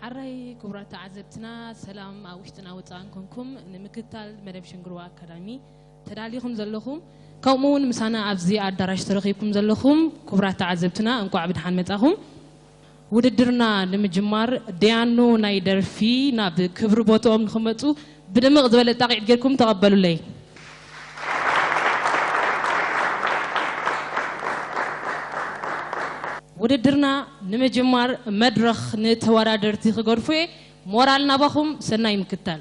ሓራይ ክቡራት ተዓዘብትና፣ ሰላም ኣብ ውሽጥና ወፃእን ኮንኩም ንምክትታል መደብ ሽንግርዋ ኣካዳሚ ተዳሊኹም ዘለኹም፣ ከምኡ እውን ምሳና ኣብዚ ኣዳራሽ ተረኺብኩም ዘለኹም ክቡራት ተዓዘብትና፣ እንቋዕ ብድሓን መጻኹም። ውድድርና ንምጅማር፣ ደያኑ ናይ ደርፊ ናብ ክብሪ ቦትኦም ንኽመጹ ብድምቕ ዝበለ ጣቕዒት ጌርኩም ተቐበሉለይ። ውድድርና ንምጅማር፣ መድረኽ ንተወዳደርቲ ክገድፎ እየ። ሞራል ናባኹም። ሰናይ ምክታል።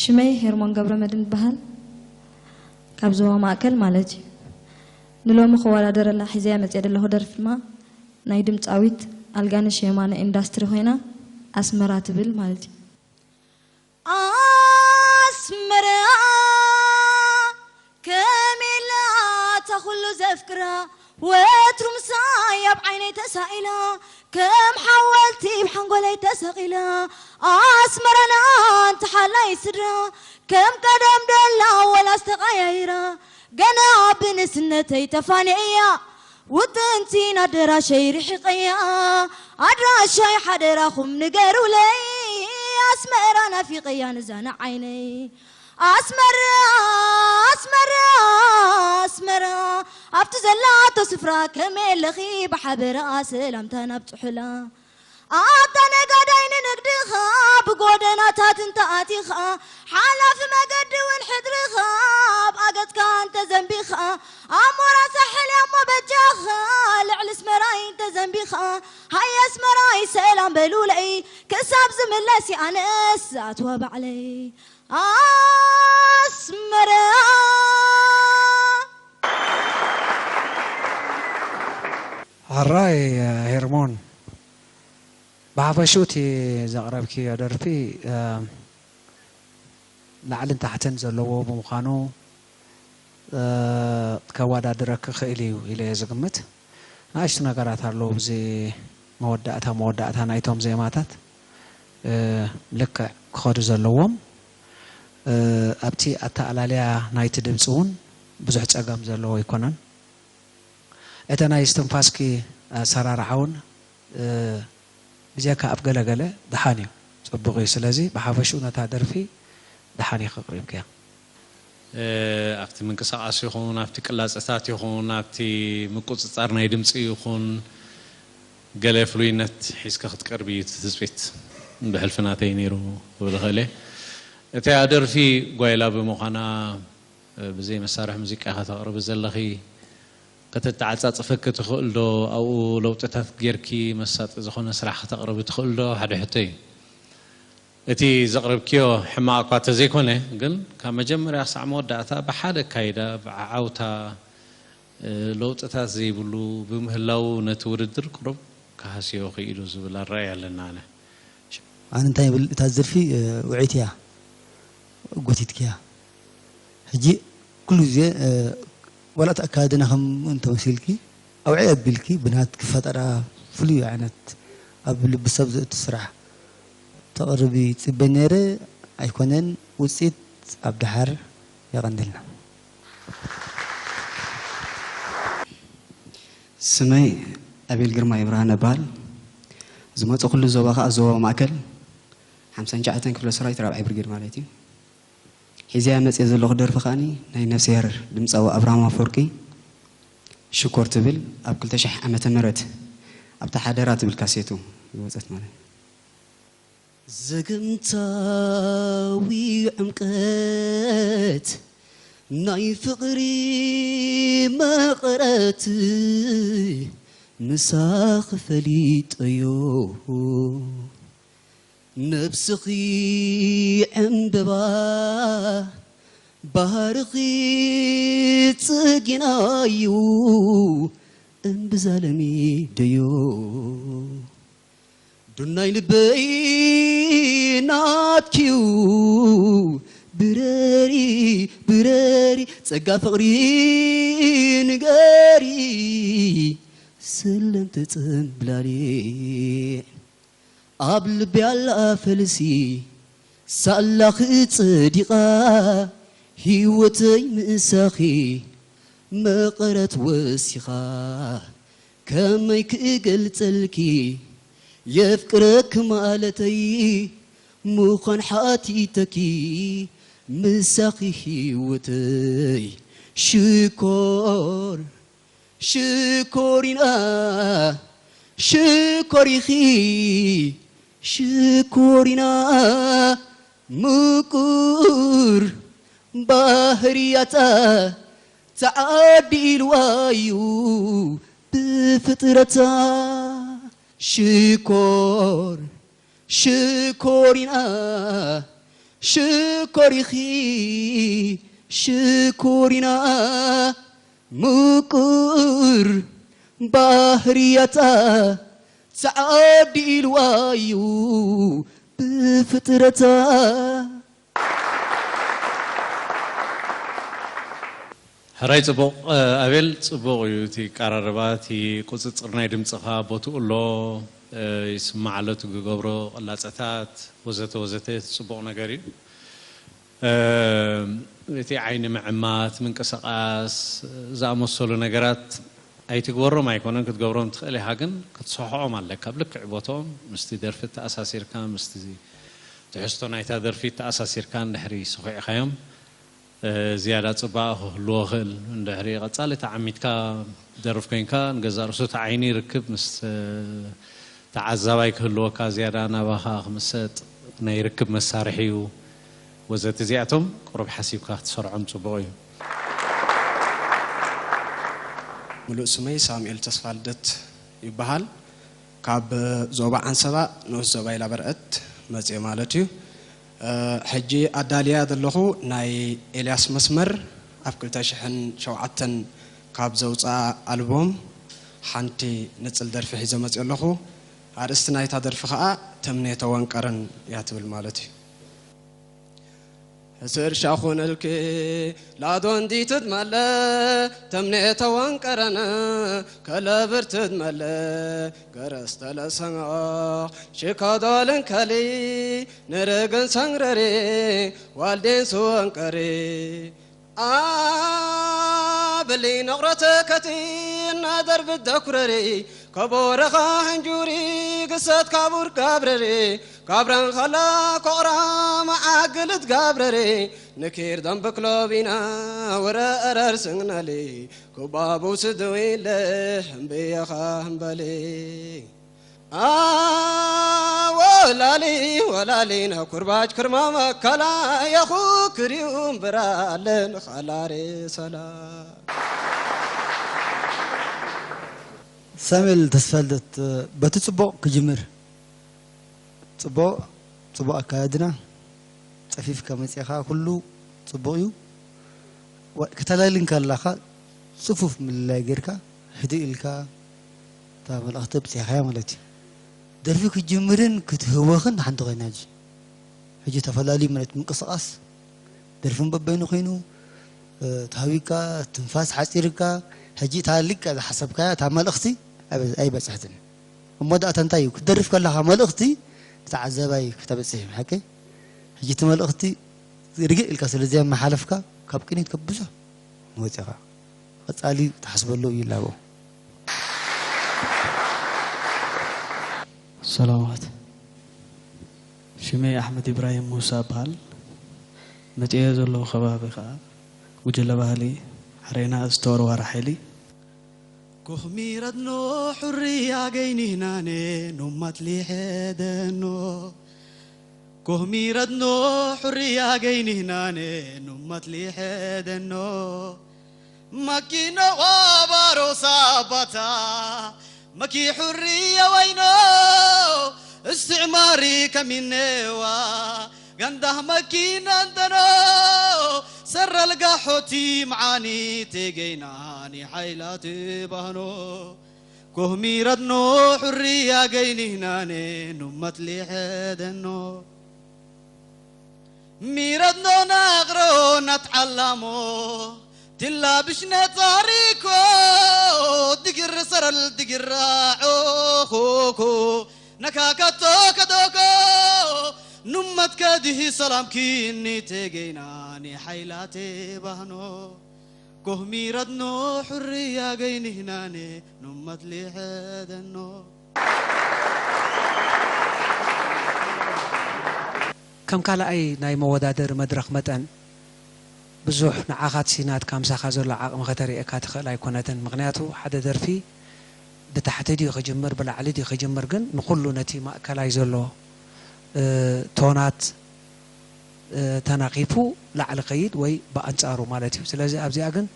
ሽመይ ሄርሞን ገብረመድህን ይበሃል። ካብ ዞባ ማእከል ማለት እዩ። ንሎሚ ክወዳደረላ ሒዘያ መፅየ ዘለኹ ደርፊ ድማ ናይ ድምፃዊት ኣልጋነሽ የማነ ኢንዳስትሪ ኮይና፣ ኣስመራ ትብል ማለት እዩ። ኣስመራ ከመይ ኢላ እታ ኩሉ ዘፍቅራ፣ ወትሩ ምሳይ ኣብ ዓይነይ ተሳኢላ፣ ከም ሓወልቲ ኣብ ሓንጎለይ ተሰቒላ። ኣስመራና ኣንቲ ሓላይ ስድራ፣ ከም ቀደም ደላ ወላስ ተቐያይራ፣ ገና ብንስነተይ ተፋንየያ፣ ውጥንቲ ናደራሸይ ርሒቐያ፣ ኣድራሻይ ሓደራኹም ንገሩለይ፣ ኣስመራ ናፊቐያ ንዛና ዓይነይ። ኣስመራ፣ ኣስመራ፣ ኣስመራ፣ ኣብቲ ዘላቶ ስፍራ ከመይ ኣለኺ ብሓበራ ሰላምታ ናብ ጽሑላ። ኣታ ነጋዳይ ንንግድኻ ብጎደናታት እንተኣቲኻ፣ ሓላፊ መገዲ እውን ሕድርኻ ኣብ ኣገጽካ እንተዘንቢኻ፣ ኣሞራ ሳሕል እሞ በጃኻ ልዕሊ ኣስመራይ እንተዘንቢኻ፣ ሃየ ኣስመራይ ሰላም በሉለይ ክሳብ ዝምለስ ኣነስ ዝኣትዋ ባዕለይ። ኣስመራ። ሕራይ ሄርሞን፣ ብሓፈሽኡ እቲ ዘቕረብክዮ ደርፊ ላዕልን ታሕትን ዘለዎ ብምዃኑ ከወዳድረኪ ክእል እዩ ኢለ እየ ዝግምት። ንኣሽቱ ነገራት ኣለዉ ኣብዚ መወዳእታ መወዳእታ ናይቶም ዜማታት ልክዕ ክኸዱ ዘለዎም። ኣብቲ ኣተኣላልያ ናይቲ ድምፂ እውን ብዙሕ ፀገም ዘለዎ ኣይኮነን። እቲ ናይ እስትንፋስኪ ኣሰራርሓ እውን ብጀካ ኣብ ገለገለ ደሓን እዩ፣ ፅቡቕ እዩ። ስለዚ ብሓፈሽኡ ነታ ደርፊ ደሓን ኢኺ ኣቕሪብክያ። ኣብቲ ምንቅስቓስ ይኹን ኣብቲ ቅላፅታት ይኹን ኣብቲ ምቁፅፃር ናይ ድምፂ ይኹን ገለ ፍሉይነት ሒዝኪ ክትቀርቢ እዩ እቲ ትፅቢት። ብሕልፊ ናተይ ነይሩ ክብል እኽእል እየ። እታ ደርፊ ጓይላ ብምዃና ብዘይ መሳርሒ ሙዚቃ ኢኻ ተቕርቢ ዘለኺ። ከተተዓጻጽፈኪ ትኽእል ዶ? ኣብኡ ለውጥታት ጌርኪ መሳጢ ዝኾነ ስራሕ ከተቕርቢ ትኽእል ዶ? ሓደ ሕቶ እዩ። እቲ ዘቕረብክዮ ሕማቕ እኳ ተዘይኮነ ግን ካብ መጀመርያ ክሳዕ መወዳእታ ብሓደ ኣካይዳ ብዓዓውታ ለውጥታት ዘይብሉ ብምህላዉ ነቲ ውድድር ቁሩብ ክሃስዮ ክኢሉ ዝብል ኣረኣእያ ኣለኒ ኣነ። ኣነ እንታይ ይብል እታ ደርፊ ውዕይቲ እያ ጎቲትክያ ሕጂ ኩሉ ግዜ ዋላ እቲ ኣካያድና ከም እንተመሲልኪ ኣውዒ ኣቢልኪ ብናትኪ ፈጠራ ፍሉይ ዓይነት ኣብ ልቢ ሰብ ዘእቱ ስራሕ ተቕርቢ ይፅበ ነይረ ኣይኮነን ውፅኢት ኣብ ደሓር የቐንልና። ስመይ ኣቤል ግርማይ ብርሃነ እበሃል። ዝመፀኹሉ ዞባ ከዓ ዞባ ማእከል ሓምሳን ትሽዓተን ክፍለ ሰራዊት ራብዓይ ብርጌድ ማለት እዩ። ሒዘያ መፅየ ዘለኹ ደርፊ ከዓኒ ናይ ነፍስሄር ድምፃዊ ኣብርሃም ኣፈወርቂ ሽኮር ትብል ኣብ ክልተ ሽሕ ዓመተ ምህረት ኣብታ ሓደራ ትብል ካሴቱ ዝወፀት ማለት እዩ። ዘገምታዊ ዕምቀት ናይ ፍቕሪ መቐረት ምሳኺ ፈሊጠዮ። ነብስኺ ዕምበባ ባህርኺ ጽጌናዩ እምብዛ ለሚደዮ ዱናይ ልበይ ናትኪዩ ብረሪ ብረሪ ጸጋ ፍቕሪ ንገሪ ሰለምቲ ጽምብላሊዕ ኣብ ልቢ ኣላ ፈልሲ ሳላኺ ጸዲቓ ህይወተይ ምሳኺ መቐረት ወሲኻ ከመይ ክገልጸልኪ የፍቅረኪ ማለተይ ምዃን ሓቲተኪ ምሳኺ ህይወተይ ሽኮር ሽኮሪና ሽኮሪኺ ሽኮሪና ምቁር ባህርያታ ተዓዲልዋዩ ብፍጥረታ ሽኮር ሽኮሪና ሽኮሪኺ ሽኮሪና ምቁር ባህርያታ ተዓዲልዋዩ ብፍጥረታ ሕራይ ጽቡቕ ኣቤል፣ ጽቡቕ እዩ እቲ ቀራርባ፣ እቲ ቁጽጽር ናይ ድምጽኻ ቦትኡ ኣሎ፣ ይስማዕ ኣሎ እቲ ዝገብሮ ቅላጸታት ወዘተ ወዘተ ጽቡቕ ነገር እዩ። እቲ ዓይኒ ምዕማት፣ ምንቅስቓስ ዝኣመሰሉ ነገራት ኣይትግበሮም ኣይኮነን፣ ክትገብሮም ትኽእል ኢኻ፣ ግን ክትሰሕዖም ኣለካ ኣብ ልክዕ ቦትኦም፣ ምስቲ ደርፊ ተኣሳሲርካ፣ ምስቲ ትሕዝቶ ናይታ ደርፊ ተኣሳሲርካ እንድሕሪ ሰኺዕካዮም፣ ዝያዳ ጽባቐ ክህልዎ ይኽእል። እንድሕሪ ቀጻሊ ተዓሚትካ ትደርፍ ኮይንካ፣ ንገዛእ ርእሱ እቲ ዓይኒ ርክብ ምስ ተዓዛባይ ክህልወካ፣ ዝያዳ ናባኻ ክምሰጥ ናይ ርክብ መሳርሒ እዩ ወዘተ። እዚኣቶም ቁሩብ ሓሲብካ ክትሰርዖም ጽቡቕ እዩ። ምሉእ ስመይ ሳሙኤል ተስፋልደት ይበሃል። ካብ ዞባ ዓንሰባ ንኡስ ዞባ ኢላበርዐት መፅየ ማለት እዩ። ሕጂ ኣዳልያ ዘለኹ ናይ ኤልያስ መስመር ኣብ ክልተ ሽሕን ሸውዓተን ካብ ዘውፅኣ ኣልቦም ሓንቲ ንፅል ደርፊ ሒዘ መፅየ ኣለኹ። ኣርእስቲ ናይታ ደርፊ ከዓ ተምኔተ ወንቀረን እያ ትብል ማለት እዩ። ሕስር ሻኹነልኪ ላዶንዲ ትድመለ ተምኔተ ወንቀረን ከለብር ትድመለ ገረስ ተለሰንዖ ሽኮዶልን ከሊ ንርግን ሰንግረሪ ዋልዴን ስወንቀሪ ኣበሊ ነቕረተ ከቲ እናደርብት ደኩረሪ ከቦረኻ ሕንጁሪ ግሰት ካቡር ጋብረሪ ካብረን ኸላ ኮቕራ መዓግልት ጋብረሪ ንኪር ደንብክሎቢና ወረ እረር ስንግነሊ ኩባቡ ስድዊለ ህምብየኻ ህምበሊ ኣወላሊ ወላሊ ነኩርባች ክርማ መከላ የኹ ክሪኡ እምብራለን ኸላሬ ሰላ ሳሙኤል ተስፋልደት በቲ ጽቡቕ ክጅምር ጽቡቕ ጽቡቕ ኣካያድና ጸፊፍካ መጺኻ ኩሉ ጽቡቕ እዩ። ከተላሊ እንከለኻ ጽፉፍ ምልላይ ጌርካ ህድእ ኢልካ እታ መልእኽቲ ኣብጺሕካያ ማለት እዩ። ደርፊ ክትጅምርን ክትህወኽን ሓንቲ ኮይና ሕጂ ሕጂ ተፈላልዩ ማለት ምንቅስቓስ ደርፍን በበይኑ ኮይኑ ተሃዊካ ትንፋስ ሓፂርካ ሕጂ እታ ልክዕ ዝሓሰብካያ እታ መልእኽቲ ኣይበፅሕትን እሞ ዳእታ እንታይ እዩ ክትደርፍ ከለኻ መልእኽቲ ንተዓዛባይ ክተበፅሕ እዩ ሓቀይ ሕጂ እቲ መልእኽቲ ርግእ ኢልካ ስለ ዘየመሓለፍካ ካብ ቅኒት ከብዙሕ ንወፂኻ ቀፃሊ ትሓስበሉ እዩ ላቦ ሰላማት ሽመይ ኣሕመድ ኢብራሂም ሙሳ እበሃል። መጺኤ ዘለኹ ከባቢ ከኣ ጉጅለ ባህሊ ሓሬና ዝተወርዋረ ሓይሊ። ኮህሚረድኖ ሑርያ ገይኒህናኔ ኑማት ሊሐደኖ ኮህሚረድኖ ሑርያ ገይኒህናኔ ኑማት ሊሐደኖ Makino wabaro sabata maki hurriya wayno استعماري كمينوا غنده مكينان دنو سر القحوتي معاني تيجيناني حيلاتي بهنو كوه ميردنو حرية جينهناني نمت لي حدنو ميردنو نغرو نتعلمو ትላብሽ ነጻሪኮ ድግር ሰረል ድግር ራዖኾኮ ነካካቶ ከዶኮ ኑመት ከድሂ ሰላም ኪኒ ተገይናኒ ሓይላቴ ባህኖ ኮህሚረትኖ ሕርያ ገይንህናኔ ኑመት ሊሐደኖ ከም ካልኣይ ናይ መወዳደሪ መድረኽ መጠን ብዙሕ ንዓኻትሲ ናትካ ምሳኻ ዘሎ ዓቕሚ ከተርእየካ ትኽእል ኣይኮነትን። ምኽንያቱ ሓደ ደርፊ ብታሕቲ ድዩ ክጅምር ብላዕሊ ድዩ ክጅምር ግን ንኹሉ ነቲ ማእከላይ ዘሎ እ፣ ቶናት እ፣ ተናኺፉ ላዕሊ ከይድ ወይ ብኣንጻሩ ማለት እዩ። ስለዚ ኣብዚኣ ግን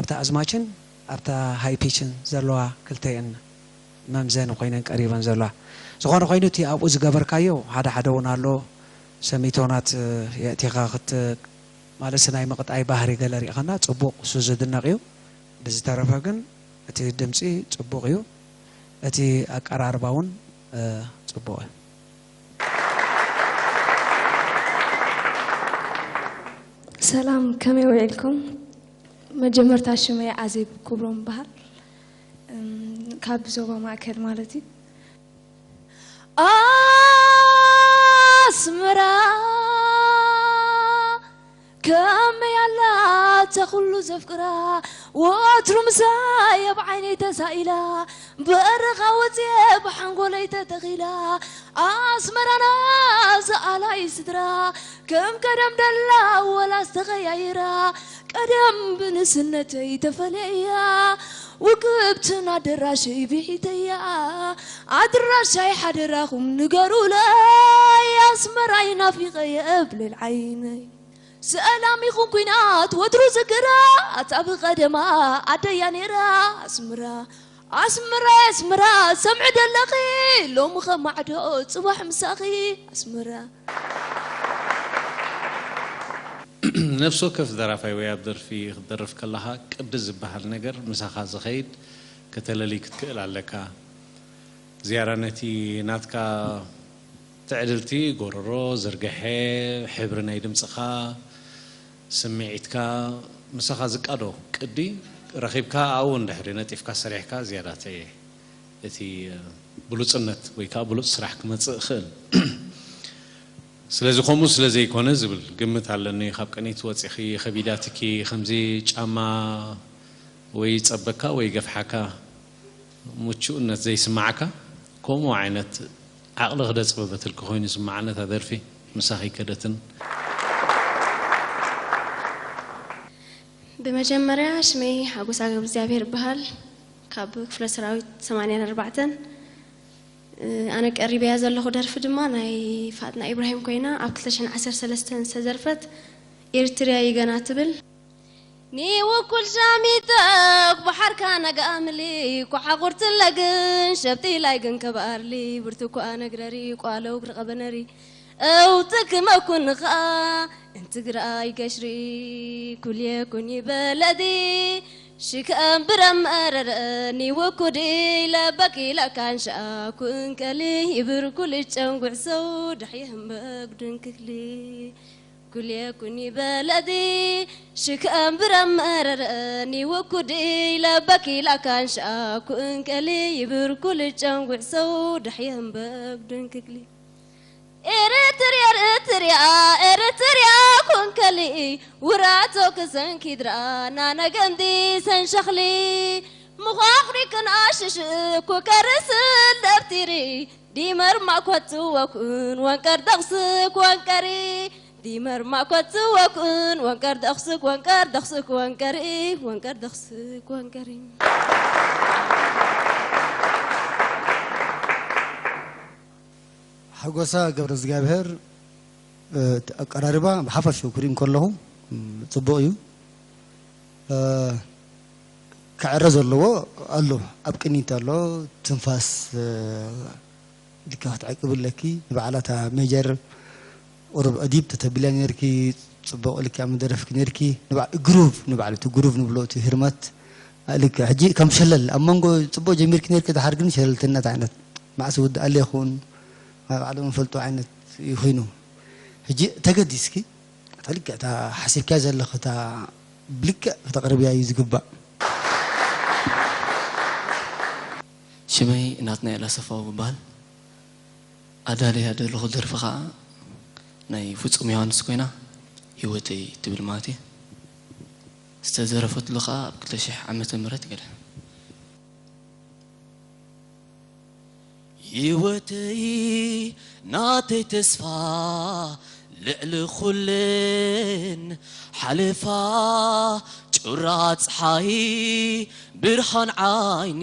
ኣብታ ኣዝማችን ኣብታ ሃይ ፒችን ዘለዋ ክልተየን መምዘኒ ኮይነን ቀሪበን ዘለዋ። ዝኾነ ኮይኑ እቲ ኣብኡ ዝገበርካዮ ሓደ ሓደ እውን ኣሎ። ሰሚቶናት የእቲኻ ክት ማለትሲ ናይ ምቕጣይ ባህሪ ገለ ሪእኸና ጽቡቕ እሱ ዝድነቕ እዩ። ብዝተረፈ ግን እቲ ድምፂ ጽቡቕ እዩ። እቲ ኣቀራርባ እውን ጽቡቕ እዩ። ሰላም ከመይ ውዒልኩም? መጀመርታ ሽመይ ዓዜብ ክብሮም በሃል ካብ ዞባ ማእከል ማለት እዩ። ኣስመራ ከመይ ኣላ እታ ኩሉ ዘፍቅራ ወትሩ ምሳይ ኣብ ዓይነይ ተሳኢላ በረኻ ወፅየ ብሓንጎለይ ተተኺላ ኣስመራና ዝኣላይ ስድራ ከም ቀደም ደላ ወላስ ተኸያይራ ቀደም ብንስነተይ ተፈለያ ውቅብትን ኣደራሸይ ብሒተያ ኣድራሻይ ሓደራኹም ንገሩለይ ኣስመራይ ናፊቐየ ብልል ዓይነይ ሰላም ይኹን ኩናት ወትሩ ዝግራ ኣታ ብቐደማ ኣደያ ነይራ ኣስምራ ኣስምራ ኣስምራ ሰምዒ ደለኺ ሎሚ ኸማዕዶ ጽባሕ ምሳኺ ኣስምራ ነፍሲ ወከፍ ደራፋይ ወይ ኣብ ደርፊ ክትደርፍ ከለኻ ቅዲ ዝበሃል ነገር ምሳኻ ዝኸይድ ከተለሊ ክትክእል ኣለካ። ዝያዳ ነቲ ናትካ ትዕድልቲ፣ ጎረሮ፣ ዝርግሐ፣ ሕብሪ ናይ ድምጽኻ፣ ስምዒትካ፣ ምሳኻ ዝቃዶ ቅዲ ረኺብካ ኣብኡ እንድሕሪ ነጢፍካ ሰሪሕካ ዝያዳ እቲ እቲ ብሉጽነት ወይ ከዓ ብሉጽ ስራሕ ክመጽእ ይኽእል። ስለዚ ከምኡ ስለ ዘይኮነ ዝብል ግምት ኣለኒ። ካብ ቅኒት ወጺኺ ከቢዳትኪ ከምዚ ጫማ ወይ ይጸበካ ወይ ይገፍሓካ ምቹእነት ዘይስማዓካ ከምኡ ዓይነት ዓቕሊ ክደ ጽበበትልኪ ኮይኑ ይስማዓኒ እታ ደርፊ ምሳኺ ከደትን። ብመጀመርያ ሽመይ ሓጎሳ ገብረእግዚኣብሄር እበሃል። ካብ ክፍለ ሰራዊት ሰማንያን ኣርባዕተን ኣነ ቀሪበያ ዘለኹ ደርፊ ድማ ናይ ፋጥና ኢብራሂም ኮይና ኣብ ክልተ ሽሕን ዓሰርተ ሰለስተን ዝተዘርፈት ኤርትርያ ይገና ትብል። ኒውኩል ሻሚተክ ባሓርካ ነጋምሊ ኳሓቁርትን ለግን ሸብጢ ላይግን ከባርሊ ብርትኳ ነግረሪ ቋለው ግርቀበነሪ እውትክመኩን ኸኣ እንትግራይ ገሽሪ ኩልየኩኒ በለዲ ሽከም ብረም መረረኒ ውኩዲ ለበኪ ለካንሻ ኩንከሊ ይብር ኩልጨን ጉዕሰው ዳሕየ ህምበግ ድንክክሊ ኩልየኩኒ በለዲ ሽከም ብረም መረረኒ ውኩዲ ለበኪ ለካንሻ ኩንከሊ ይብር ኩልጨን ጉዕሰው ዳሕየ ህምበግ ድንክክሊ ኤርትርያ ኤርትርያ ኤርትርያ ኮንከሊ ውራቶ ክሰንኪድራ ናነገንዲ ሰንሸኽሊ ምዃኽሪ ክንኣሽሽ ኩከርስ ደብቲሪ ዲመር ማኮት ወኩን ወንቀር ደቕስ ኮንቀሪ ዲመር ማኮት ወኩን ወንቀር ደቕስ ኮንቀር ደቕስ ኮንቀሪ ወንቀር ደቕስ ኮንቀሪ ሓጎሳ ገብረእግዚኣብሄር ኣቀራርባ ብሓፈሽኡ ክርኢ እንከለኹ ጽቡቕ እዩ። ክዕረ ዘለዎ ኣሎ፣ ኣብ ቅኒት ኣሎ፣ ትንፋስ ልካ ክትዕቅብ ኣለኪ። ንባዕላ እታ ሜጀር ቁሩብ ዕዲብ ተተቢላ ነርኪ፣ ጽቡቕ ልክያ ምደረፍኪ ነርኪ። ንባዕ-፣ ግሩቭ፣ ንባዕሉ እቲ ግሩቭ ንብሎ እቲ ህርመት፣ ልክዕ ሕጂ ከም ሸለል ኣብ መንጎ ጽቡቕ ጀሚርኪ ነርኪ፣ ድሓር ግን ሸለልትነት ዓይነት፣ መዓስ ይውድኣለ ይኹን፣ ኣብ ዓለም እንፈልጦ ዓይነት እዩ ኮይኑ። ሕጂ ተገዲስኪ፣ እታ ልክዕ እታ ሓሲብካያ ዘለኺ እታ ብልክዕ ክተቕርብያ እዩ ዝግባእ። ሽመይ ናትናኤል ኣሰፋው ይበሃል። ኣዳልያ ዘለኹ ደርፊ ኸዓ ናይ ፍጹም ዮሃንስ ኮይና፣ ህይወተይ ትብል ማለት እዩ። ዝተደረፈትሉ ኸዓ ኣብ ክልተ ሽሕ ዓመተ ምህረት ገለ። ህይወተይ ናተይ ተስፋ ልዕሊ ኩለን ሓለፋ ጩራ ጸሓይ ብርሃን ዓይኒ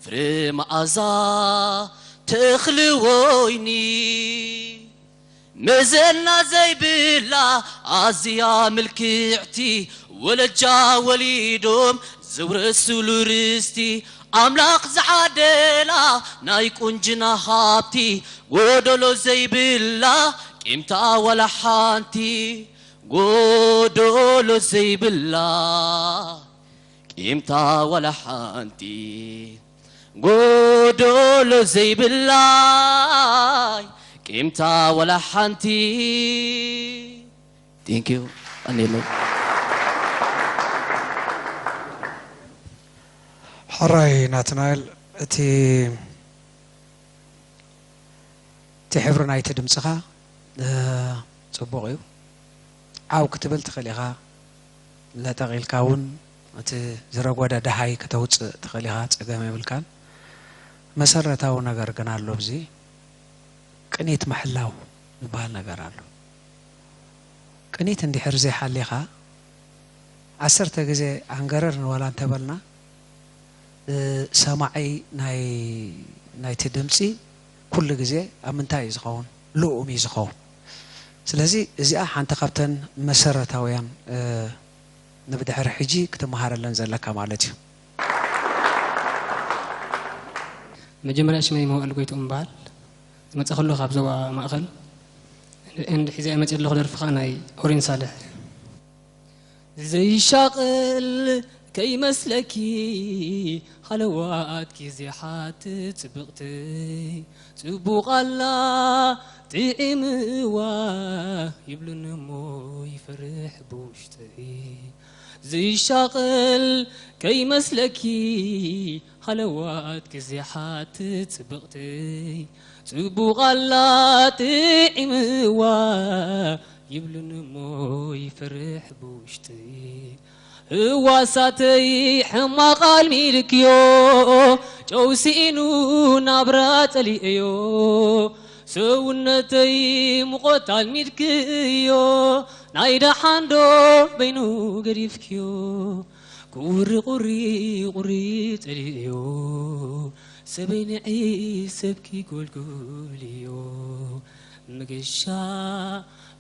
ፍረ መኣዛ ተኽሊ ወይኒ መዘና ዘይብላ ኣዝያ ምልክዕቲ ወለጃ ወሊዶም ዘውረሱሉ ርስቲ ኣምላኽ ዝዓደላ ናይ ቁንጅና ሃብቲ ጎደሎ ዘይብላ ቂምታ ዋላ ሓንቲ ጎደሎ ዘይብላ ቂምታ ዋላ ሓንቲ ጎደሎ ዘይብላይ ቂምታ ዋላ ሓንቲ። Thank you። ቀኒለይ። ሕራይ ናትናኤል፣ እቲ እቲ ሕብሪ ናይቲ ድምፅኻ፣ እ፣ ፅቡቕ እዩ። ዓው ክትብል ትኽእል ኢኻ። ለጠቕ ኢልካ እውን እቲ ዝረጎደ ደሃይ ከተውፅእ ትኽእል ኢኻ። ፀገም የብልካን። መሰረታዊ ነገር ግን ኣሎ። ኣብዚ ቅኒት ምሕላው ዝበሃል ነገር ኣሎ። ቅኒት እንድሕር ዘይሓሊኻ፣ ዓሰርተ ግዜ ኣንገረር ንበላ እንተበልና፣ እ፣ ሰማዒ ናይ፣ ናይቲ ድምፂ ኩሉ ግዜ ኣብ ምንታይ እዩ ዝኸውን? ልኡም እዩ ዝኸውን። ስለዚ እዚኣ ሓንቲ ካብተን መሰረታውያን፣ እ፣ ንብድሕሪ ሕጂ ክትመሃረለን ዘለካ ማለት እዩ። መጀመርያ ሽመይ መዋእል ጎይትኦም እበሃል። ዝመፀ ከሎ ካብ ዞባ ማእኸል። እንድ ሒዘ መፅእ ኣለኹ ደርፊ ኸዓ ናይ ኦሬን ሳልሕ። ዘይሻቕል ከይመስለኪ ሃለዋትኪ ዘይሓትት ፅብቕተይ። ፅቡቕ ኣላ ጥዒምዋ ይብሉኒ እሞ ይፈርሕ ብውሽጠይ። ዘይሻቕል ከይመስለኪ ሃለዋትኪ ዘይሓትት ፅብቕተይ። ፅቡቕ ኣላ ጥዒምዋ ይብሉኒ እሞ ይፈርሕ ብውሽጠይ። ህዋሳተይ ሕማቕ ኣልሚድክዮ፣ ጨው ስኢኑ ናብራ ጸሊእዮ። ሰውነተይ ሙቐት ኣልሚድክዮ፣ ናይ ደሓን ዶ በይኑ ገዲፍክዮ። ቁሪ ቁሪ ቁሪ ጸሊእዮ፣ ሰበይ ንዒ ሰብኪ ጎልጉልዮ። መገሻ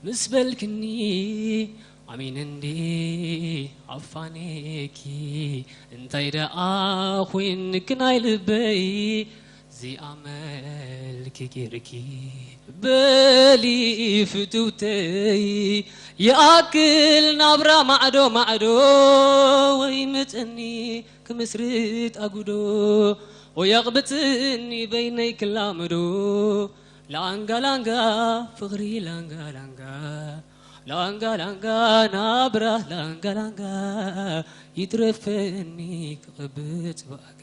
ምስ በልክኒ ኣሚነ እንዲ ኣፋኔኪ፣ እንታይ ደኣ ኮይንክ ናይ ልበይ ዚኣመልኪ ጌርኪ። በሊ ፍትውተይ ይኣክል ናብራ ማዕዶ ማዕዶ፣ ወይ ምጽኒ ክምስርት ኣጉዶ፣ ወይ ኣቕብጽኒ በይነይ ክላመዶ። ላንጋ ላንጋ ፍቕሪ ላንጋ ላንጋ፣ ላንጋ ላንጋ ናብራ ላንጋ ላንጋ፣ ይትረፈኒ ክቕብጽ ብኣጋ።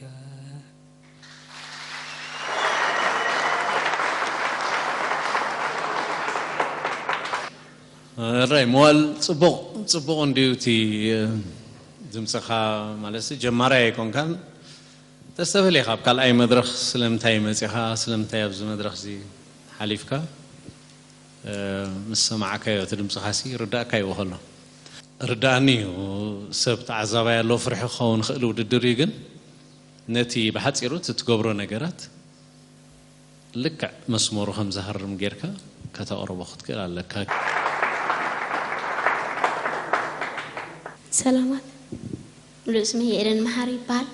ራይ መዋል ጽቡቕ ጽቡቕ እንድዩ እቲ ድምፅኻ ማለት ጀማራይ ኣይኮንካን። ተስተብህል ኢኻ ኣብ ካልኣይ መድረኽ ስለምንታይ መፂኻ ስለምንታይ ኣብዚ መድረኽ እዚ ሓሊፍካ ምስ ሰማዕካዮ እቲ ድምፅኻ ሲ ይርዳእካ ይዎ ከሎ ርዳእኒ እዩ። ሰብ ተዓዛባይ ኣሎ ፍርሒ ክኸውን ይኽእል ውድድር እዩ ግን ነቲ ብሓፂሩ እቲ ትገብሮ ነገራት ልክዕ መስመሩ ከም ዝሃርም ጌርካ ከተቕርቦ ክትክእል ኣለካ። ሰላማት፣ ሙሉእ ስመይ ኤደን መሓሪ ይበሃል።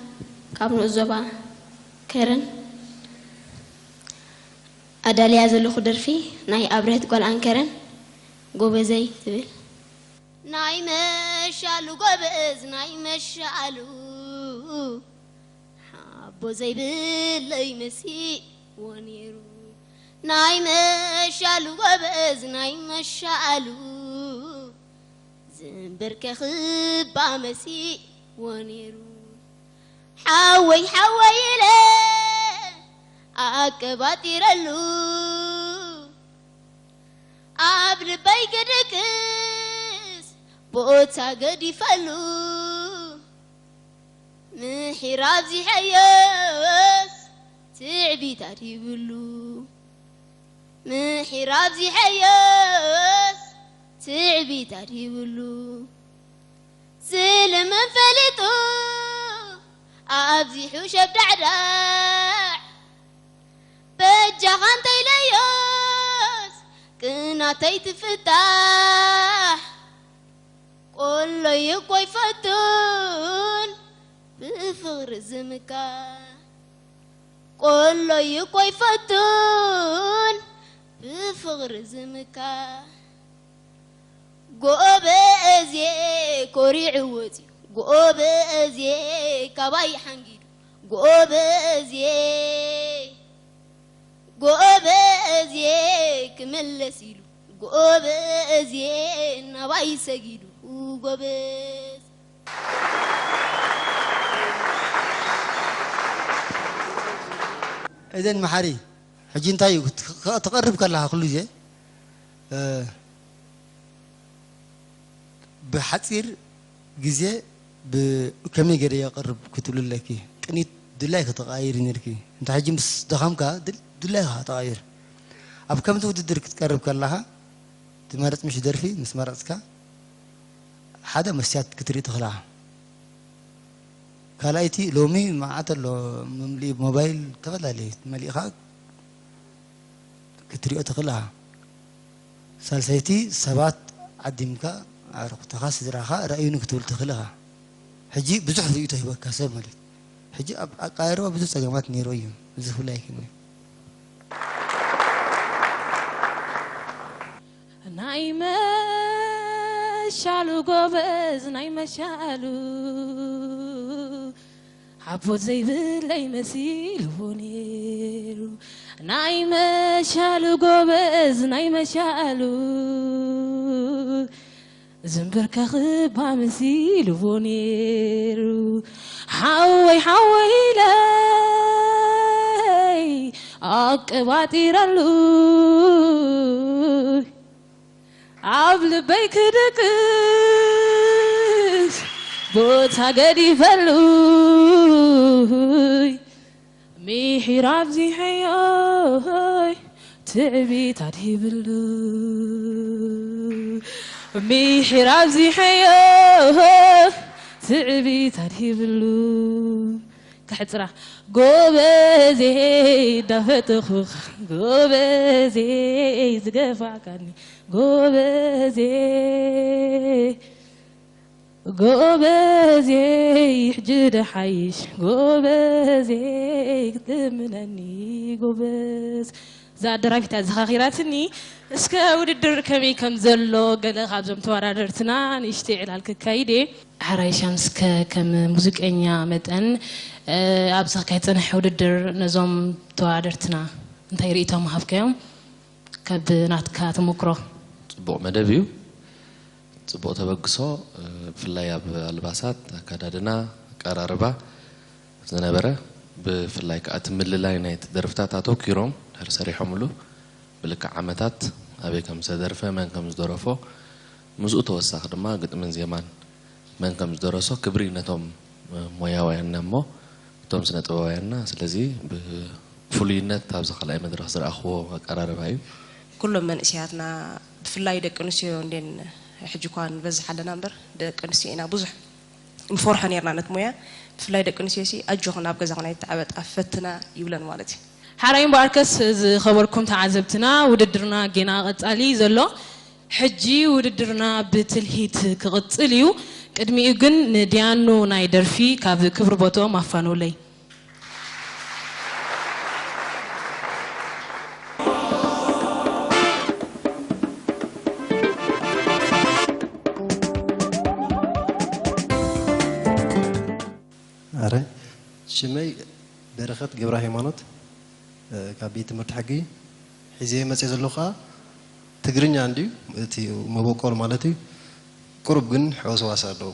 ካብ ንኡስ ዞባ ከረን። ኣዳልያ ዘለኹ ደርፊ ናይ ኣብርሀት ጓል ኣንከረን ጎበዘይ ትብል። ናይ መሻሉ ጎበዝ ናይ መሻሉ ሓቦ ዘይብለይ መሲዎ ነይሩ። ናይ መሻሉ ጎበዝ ናይ መሻሉ ዝንበርከኽባ መሲዎ ነይሩ። ሓወይ ሓወይ ኢለ ኣቀባጢረሉ ኣብ ልበይ ክድቅስ ቦታ ገዲፈሉ። ምሒር ኣብዚሐዮስ ትዕቢት ኣድሂብሉ። ምሒር ኣብዚሐዮስ ትዕቢት ኣድሂብሉ። ዝልምን ፈሊጡ ኣብዚሑ ሸብዳዕዳዕ። በጃኻ እንተኢለዮስ ቅናተይ ትፍታሕ። ቆሎይ እኮ ይፈቱን ብፍቕሪ ዝምካ። ቆሎይ እኮ ይፈቱን ብፍቕሪ ዝምካ። ጎበዜ ኮሪዑ ወፂኡ። ጎበዜ ካባይ ሓንጊዱ። ጎበዜ ጎበዜ ክምለስ ኢሉ። ጎበዜ ናባይ ሰጊዱ። ጎበዝ ኤደን መሓሪ፣ ሕጂ እንታይ እዩ? ክት- ክተቐርብ ከለኻ ኩሉ ግዜ፣ እ፣ ብሓጺር ግዜ ብ-፣ ከመይ ገይረ የቕርብ ክትብሉ ኣለኪ። ቅኒት ድላይ ከተቐያይሪ ነርኪ። እንተ ሕጂ ምስ ደኸምካ ድል-፣ ድላይካ ተቐይር። ኣብ ከምዚ ውድድር ክትቀርብ ከለኻ፣ ትመርጽ ምሽ ደርፊ ምስ መረጽካ፣ ሓደ መስትያት ክትርኢ ትኽእል ኢኻ። ካልኣይቲ፣ ሎሚ መዓት ኣሎ፣ መምልኢ ሞባይል ተፈላለየ መሊእኻ ክትሪኦ ትኽእል ኢኻ። ሳልሰይቲ፣ ሰባት ዓዲምካ፣ ኣዕሩኽትኻ፣ ስድራኻ ርኣዩኒ ክትብል ትኽእል ኢኻ። ሕጂ ብዙሕ ርእይቶ ሂበካ ሰብ ማለት እዩ። ሕጂ ኣብ ኣቀራርባ ብዙሕ ጸገማት ነይሩ እዩ። እዚ ፍሉይ ኣይኮነን። ናይ መሻሉ ጎበዝ ናይ መሻሉ ሓቦት ዘይብለይ መሲልዎ ነይሩ። ናይ መሻሉ ጎበዝ ናይ መሻሉ ዝንበርከኽባ መሲልዎ ነይሩ። ሓወይ ሓወይ ኢለይ ኣቀባጢረሉ ኣብ ልበይ ክድቅስ ቦታ ገዲፈሉ። ምሒር ኣብዚሐዮ ትዕቢት ኣድሂብሉ። ምሒር ኣብዚሐዮ ትዕቢት ኣድሂብሉ። ከሕፅራ ጎበዜ እንዳፈተኹኻ ጎበዜ ዝገፋዕካኒ ጎበዜ ጎበዜ ሕጂ ደሓይሽ ጎበዜ ክትልምነኒ ጎበዝ። እዛ ኣደራፊት ኣዘኻኺራትኒ። እስከ ውድድር ከመይ ከም ዘሎ ገለ ካብዞም ተወዳደርትና ንእሽተይ ዕላል ክካይድ እየ። ሓራይ ሻምስከ ከም ሙዚቀኛ መጠን ኣብዚ ክካየድ ዝጸንሐ ውድድር ነዞም ተወዳደርትና እንታይ ርእይቶ ምሃብካዮም? ካብ ናትካ ተሞክሮ። ጽቡቕ መደብ እዩ። ጽቡቕ ተበግሶ፣ ብፍላይ ኣብ ኣልባሳት፣ ኣከዳድና፣ ኣቀራርባ ዝነበረ፣ ብፍላይ ከኣ እቲ ምልላይ ናይቲ ደርፍታት ኣተኲሮም ድሕሪ ሰሪሖምሉ፣ ብልክዕ ዓመታት ኣበይ ከም ዝተደርፈ፣ መን ከም ዝደረፎ፣ ምስኡ ተወሳኺ ድማ ግጥምን ዜማን መን ከም ዝደረሶ ክብሪ ነቶም ሞያውያንና እሞ እቶም ስነ ጥበባውያንና። ስለዚ ብፍሉይነት ኣብዚ ካልኣይ መድረኽ ዝረኣኽዎ ኣቀራርባ እዩ። ኩሎም መንእሰያትና ብፍላይ ደቂ ኣንስትዮ እንዴን ሕጂ እኳ ንበዝሕ ኣለና እምበር ደቂ ኣንስትዮ ኢና ብዙሕ ንፈርሖ ነርና ነቲ ሞያ። ብፍላይ ደቂ ኣንስትዮ ሲ ኣጆኽን ኣብ ገዛኽን ኣይትዓበጣ ፈትና ይብለን ማለት እዩ። ሓራይ እምበኣርከስ ዝኸበርኩም ተዓዘብትና ውድድርና ጌና ቀጻሊ እዩ ዘሎ። ሕጂ ውድድርና ብትልሂት ክቕጽል እዩ። ቅድሚኡ ግን ንድያኑ ናይ ደርፊ ካብ ክብሪ ቦትኦም ኣፋንውለይ። ሽመይ በረኸት ገብረ ሃይማኖት፣ እ፣ ካብ ቤት ትምህርቲ ሕጊ ሒዘ መፅእ ዘለኹ ከዓ ትግርኛ እንድዩ፣ እቲ መበቆል ማለት እዩ። ቁሩብ ግን ሕወስዋስ ኣለዎ።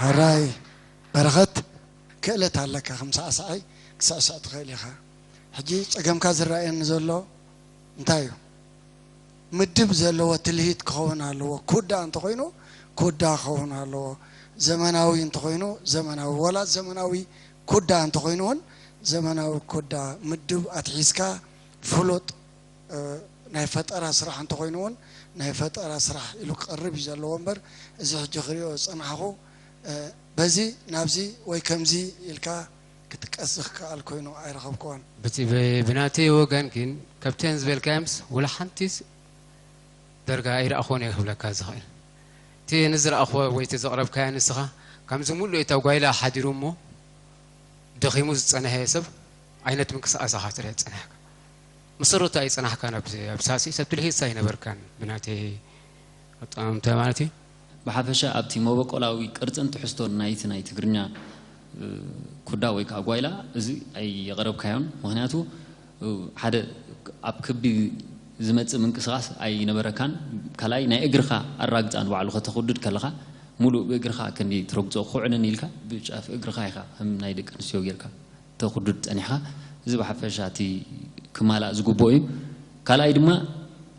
ሕራይ በረኸት፣ ክእለት ኣለካ፣ ከም ሳዕሳዓይ ክትስዕስዕ ትኽእል ኢኻ። ሕጂ ጸገምካ ዝረኣየኒ ዘሎ እንታይ እዩ? ምድብ ዘለዎ ትልሂት ክኸውን ኣለዎ። ኩዳ እንተኾይኑ ኩዳ ክኸውን ኣለዎ። ዘመናዊ እንተኾይኑ ዘመናዊ፣ ወላ ዘመናዊ ኩዳ እንተኾይኑ እውን ዘመናዊ ኩዳ ምድብ ኣትሒዝካ ፍሉጥ፣ እ፣ ናይ ፈጠራ ስራሕ እንተኾይኑ እውን ናይ ፈጠራ ስራሕ ኢሉ ክቐርብ እዩ ዘለዎ እምበር፣ እዚ ሕጂ ክሪኦ ዝጸናሕኹ፣ እ፣ በዚ ናብዚ ወይ ከምዚ ኢልካ ክጥቀስ ዝከኣል ኮይኑ ኣይረኸብክዎን። ብቲ-፣ ብ-፣ ብናተይ ወገን ግን ካብተን ዝበልካዮምስ ወላ ሓንቲስ ደርጋ ኣይረኣኹዎን እየ ክብለካ ዝኽእል። እቲ ንዝረኣኹዎ ወይ እቲ ዘቕረብካዮ ንስኻ፣ ከምዚ ሙሉእ እታ ጓይላ ሓዲሩ እሞ ደኺሙ ዝጸንሐ ሰብ ዓይነት ምንቅስቓስ ኢኻ ትርኢ ዝጸናሕካ። መሰረቱ ኣይጸናሕካን፣ ኣብ፣ ኣብ ሳሲ ሰብ ትልሂስ ኣይነበርካን ብናተይ ኣጠማምታ ማለት እዩ። ብሓፈሻ ኣብቲ መበቆላዊ ቅርጽን ትሕዝቶን ናይቲ ናይ ትግርኛ፣ እ፣ ኩዳ ወይ ከዓ ጓይላ እዚ ኣይየቕረብካዮን። ምኽንያቱ፣ እ፣ ሓደ ኣብ ክቢ ዝመጽእ ምንቅስቓስ ኣይነበረካን። ካልኣይ ናይ እግርኻ ኣራግጻ ንባዕሉ ከተኹድድ ከለኻ ሙሉእ ብእግርኻ ክንዲ ትረግጾ ኩዕንን ኢልካ ብጫፍ እግርኻ ኢኻ ከም ናይ ደቂ ኣንስትዮ ጌርካ ተኹድድ ጸኒሕኻ። እዚ ብሓፈሻ እቲ ክማላእ ዝግብኦ እዩ። ካልኣይ ድማ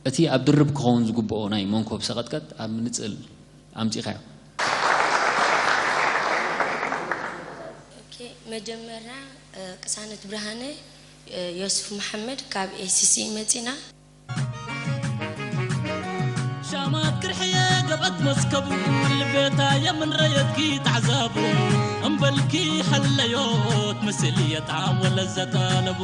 እቲ ኣብ ድርብ ክኸውን ዝግብኦ ናይ መንኮብ ሰቐጥቀጥ ኣብ ምንጽል ኣምጺኻዮ። ኦኬ፣ መጀመርያ፣ እ፣ ቅሳነት ብርሃነ፣ እ፣ ዮሱፍ መሓመድ ካብ ኤ ሲ ሲ መጺና። ሻማት ክርሕየ ገበት መስከቡ፣ ልቤታ የምን ረየትኪ ተዓዛቡ፣ እምበልኪ ሐለዮት ምስል የጣወለ ዘጠለቡ።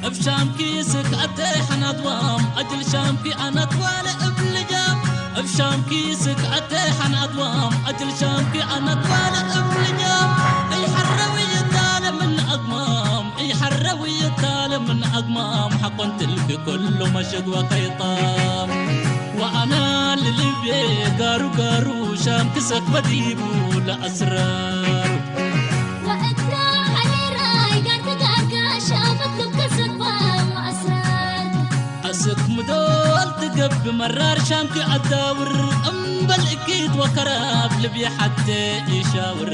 እብ ሻምኪ ስክዐተ ሐናትዋም፣ አጅል ሻምኪ አናትዋለ እብ ልጃም። እብ ሻምኪ ስክዐተ ሐናትዋም፣ አጅል ሻምኪ አናትዋለ እብ ልጃም። እይ ሐረዊ ይታለ ምን አግማም፣ እይ ሐረዊ ይታለ ምን አግማም። ሐቆን ትልኪ ኩሉ መሸግዋ ከይጣም። ወአና ልልቤ ጋሩ ጋሩ ሻምኪ ሰክበ ዲቡ ለአስራሩ። ወእታ ሐሊራይ ጋር ተጋጋ ሻፈት ልብከ ሰክባ ወአስራር። አስክ ምዶል ትገብ መራር ሻምኪ አዳውር። እምበል እኪት ወከራብ ልብየ ሐቴ ኢሻውር።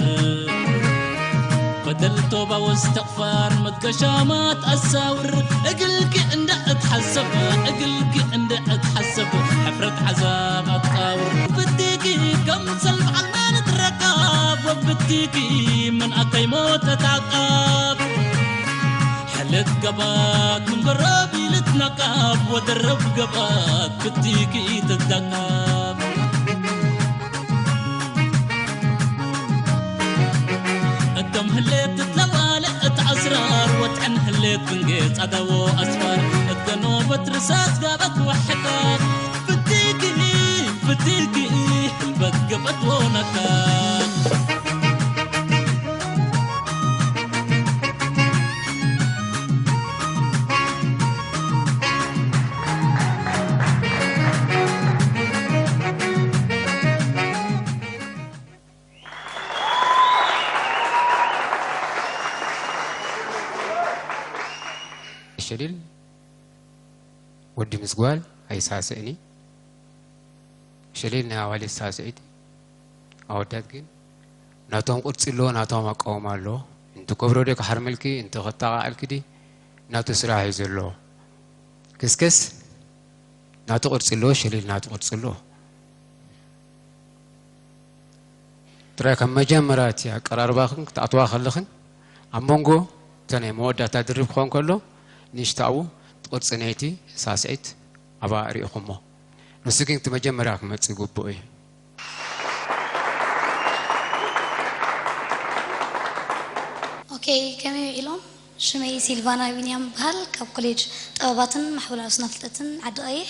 በደል ቶባ ወስተቅፋር መትከሻማት አሳውር። እግልኪ እንደ እትሐሰብ፣ እግልኪ እንደ እትሐሰብ፣ ሕፍረት ዐዛብ አትቃውር። ብቲኪ ከምሰል በዓል ማነት ረካብ፣ ወብቲኪ ምን አከይ ሞት ተታቃብ። ሕለት ገባት ምን ገረብ ኢልትነቃብ፣ ወደረብ ገባት ብቲኪ ትትነቃብ። እቶም ህሌት ትትለዋለ እት አስራር ወጥዕን ህሌ ፍንጌ ጻዳዎ ኣስፋር እተኖ በትርሳት ጋበት ወሕካት ፍትኪ ፍትኪ በገበት ወነካት ሸሊል ወዲ ምስ ጓል ኣይሳስዕን እዩ። ሸሊል ናይ ኣዋልድ ሳስዒት፣ ኣወዳት ግን ናቶም ቅርጺ ኣለዎ፣ ናቶም ኣቃውማ ኣለዎ። እንተ ከብረዶ ክሓርመልኪ፣ እንተ ከጣቓዕልኪ ዲ ናቱ ስራሕ እዩ ዘለዎ። ክስክስ ናቱ ቅርጺ ኣለዎ፣ ሸሊል ናቱ ቅርጺ ኣለዎ። ጥራይ ካብ መጀመርያ እቲ ኣቀራርባኽን ክትኣትዋ ከለኽን ኣብ መንጎ እተን ናይ መወዳእታ ድርብ ክኾን ከሎ ንእሽታኡ እቲ ቅርጺ ናይቲ ሳስዒት ኣብኣ ርኢኹሞ። ንሱ ግን እቲ መጀመርያ ክመጽእ ግቡእ እዩ። ኦኬ፣ ከመይ ውዒሎም? ሽመይ ሲልቫና ቢንያም ይበሃል። ካብ ኮሌጅ ጥበባትን ማሕበራዊ ስነ ፍልጠትን ዓዲ ቀይሕ።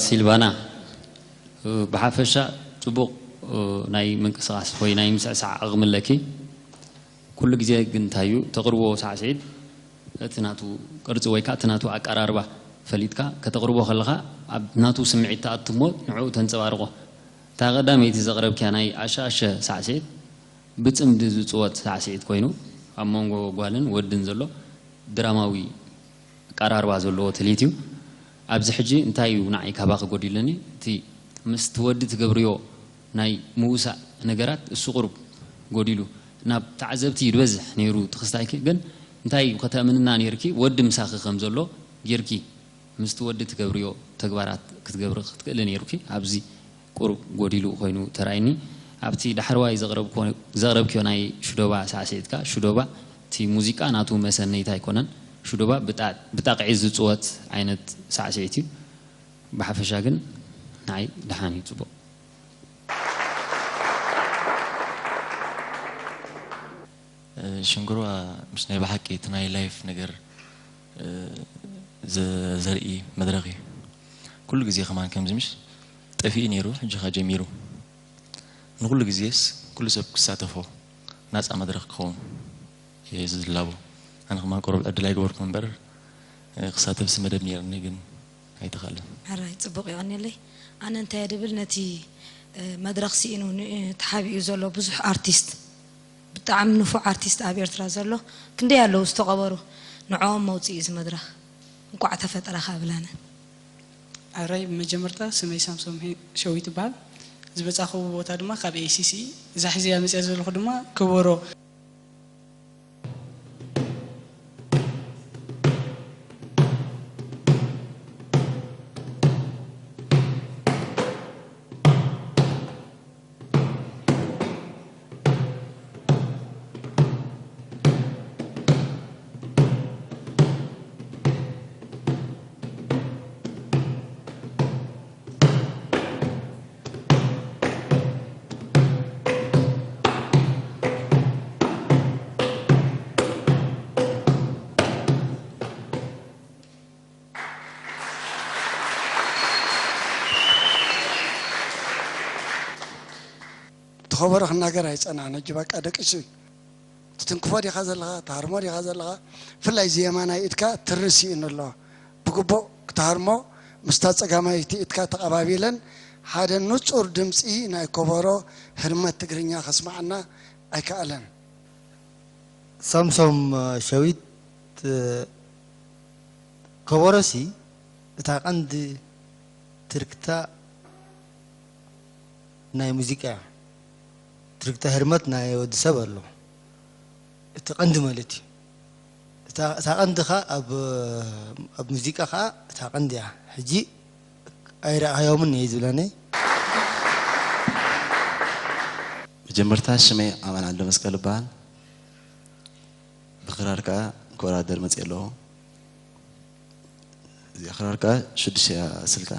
ሲልቫና፣ ብሓፈሻ ጽቡቕ ናይ ምንቅስቓስ ወይ ናይ ምስዕሳዕ ዓቕሚ ኣለኪ። ኩሉ ግዜ ግን እንታይ እዩ፣ ተቕርቦ ሳዕስዒት እቲ ናቱ ቅርጺ ወይ ከኣ እቲ ናቱ ኣቀራርባ ፈሊጥካ ከተቕርቦ ከለኻ፣ ኣብ ናቱ ስምዒት ትኣቱ እሞ ንዕኡ ተንጸባርቖ። እታ ቀዳመይቲ ዘቕረብክያ ናይ ኣሸኣሸ ሳዕስዒት፣ ብጽምዲ ዝጽወት ሳዕስዒት ኮይኑ፣ ኣብ መንጎ ጓልን ወድን ዘሎ ድራማዊ ኣቀራርባ ዘለዎ ትልሂት እዩ። ኣብዚ ሕጂ እንታይ እዩ ንዓይ ካባኺ ጎዲሉኒ? እቲ ምስቲ ወዲ ትገብርዮ ናይ ምውሳእ ነገራት እሱ ቁሩብ ጎዲሉ። ናብ ተዓዘብቲ እዩ ዝበዝሕ ነይሩ እቲ ክስታይኪ፣ ግን እንታይ እዩ ከተእምንና ነይርኪ ወዲ ምሳኺ ከም ዘሎ ጌርኪ ምስቲ ወዲ ትገብርዮ ተግባራት ክትገብሪ ክትክእሊ ነይሩኪ። ኣብዚ ቁሩብ ጎዲሉ ኮይኑ ተራእይኒ። ኣብቲ ዳሕረዋይ ዘቕረብክዮ ናይ ሽዶባ ሳዕስዒት ከኣ ሽዶባ እቲ ሙዚቃ ናቱ መሰነይታ ኣይኮነን። ሽዶባ ብጣቕዒ ዝጽወት ዓይነት ሳዕስዒት እዩ። ብሓፈሻ ግን ንዓይ ደሓን እዩ፣ ጽቡቕ። ሽንግርዋ ምስ ናይ ብሓቂ እቲ ናይ ላይፍ ነገር ዘርኢ መድረኽ እዩ። ኩሉ ግዜ ከማን ከምዚ ምሽ ጠፊኡ ነይሩ፣ ሕጂ ኸኣ ጀሚሩ። ንኹሉ ግዜስ ኩሉ ሰብ ክሳተፎ ናጻ መድረኽ ክኸውን እየ ዝላቦ። ኣነ ከማን ቁሩብ ዕድል ኣይገበርኩን እምበር ክሳተፍሲ መደብ ነይርኒ፣ ግን ኣይተኻእለን። ሕራይ፣ ጽቡቕ፣ የቐንየለይ። ኣነ እንታይ እየ ድብል፣ ነቲ መድረኽ ስኢኑ ን- ተሓቢኡ ዘሎ ብዙሕ ኣርቲስት፣ ብጣዕሚ ንፉዕ ኣርቲስት ኣብ ኤርትራ ዘሎ ክንደይ ኣለዉ ዝተቐበሩ። ንዕኦም መውፅኢ እዚ መድረኽ። እንኳዕ ተፈጠረኻ ብላና። ኣራይ ብመጀመርታ ስመይ ሳምሶም ሄ- ሸዊት ይበሃል። ዝበጻኹዎ ቦታ ድማ ካብ ኤሲሲ። እዛ ሕዝያ መፅያ ዘለኹ ድማ ከበሮ። ተኸበሮ ክናገር ኣይጸናን። ሕጂ በቃ ደቂሱ እዩ። ትትንክፎ ዲኻ ዘለኻ፣ ትሃርሞ ዲኻ ዘለኻ፣ ብፍላይ ዜማ ናይ ኢድካ ትሪ ስኢኑ ኣሎ። ብግቡእ ክትሃርሞ ምስታ ጸጋማይቲ ኢድካ ተቐባቢለን ሓደ ንጹር ድምጺ ናይ ኮቦሮ ህርመት ትግርኛ ከስምዓና ኣይከኣለን። ሳምሶም ሸዊት ከበሮሲ እታ ቀንዲ ትርክታ ናይ ሙዚቃ እያ። ትርክታ ህርመት ናይ ወዲ ሰብ ኣሎ። እቲ ቀንዲ ማለት እዩ። እታ እታ ቀንዲ ኸኣ ኣብ ኣብ ሙዚቃ ኸኣ እታ ቀንዲ እያ። ሕጂ ኣይረኣኻዮምን እየ ዝብለኒ። መጀመርታ ሽመይ ኣማን ዓንደ መስቀል እበሃል። ብክራር ከዓ ክወዳደር መፅእ ኣለዎ። እዚኣ ክራር ከዓ ሽዱሽተ እያ ስልታ።